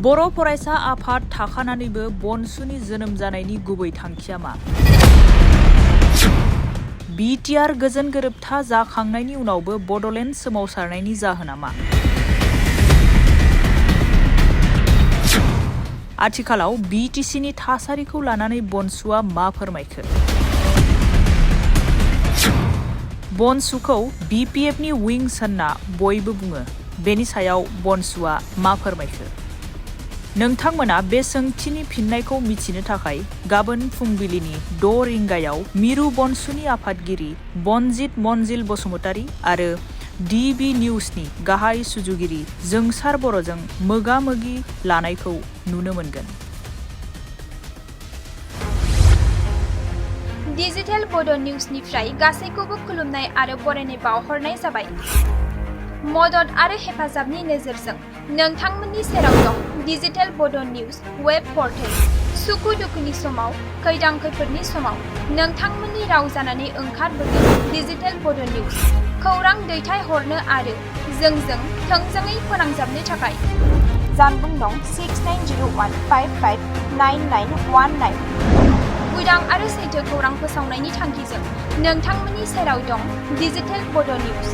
बर' फरायसा आफाद थाखानानैबो बनसुनि जोनोम जानायनि गुबै थांखिया मा? बिटिआर गोजोन गोरोबथा जाखांनायनि उनावबो बड'लेण्ड सोमावसारनायनि जाहोना मा? आथिखालाव बिटिसिनि थासारिखौ लानानै बनसुआ मा फोरमायखो? बनसुखौ बिपिएफनि विंस होनना बयबो बुङो। बेनि सायाव बनसुआ मा फोरमायखो? नोंथांमोना बे सोंथिनि फिननायखौ मिथिनो थाखाय गाबोन फुंबिलिनि 6 रिंगायाव मिरु बनसुनि आफादगिरि बनजित मनजिल बसुमतारी आरो डिबि निउसनि गाहाय सुजुगिरि जोंसार बर'जों मोगा-मोगि लानायखौ नुनो मोनगोन। डिजिटेल बड' निउसनिफ्राय गासैखौबो खुलुमनाय आरो बरायनाय बावहरनाय जाबाय। मदद आरो हेफाजाबनि नोजोरजों नोंथांमोननि सेराव दं डिजिटेल बड' निउस वेब पर्टेल। सुखु दुखुनि समाव, खैदां खैफोदनि समाव नोंथांमोननि राव जानानै ओंखारबोगोन डिजिटेल बड' निउस। खौरां दैथायहरनो आरो जोंजों थोंजोङै फोनांजाबनो थाखाय जानबुं दं 6901559919। उदां आरो सैथो खौरां फोसावनायनि थांखिजों नोंथांमोननि सेराव दं डिजिटेल बड' निउस।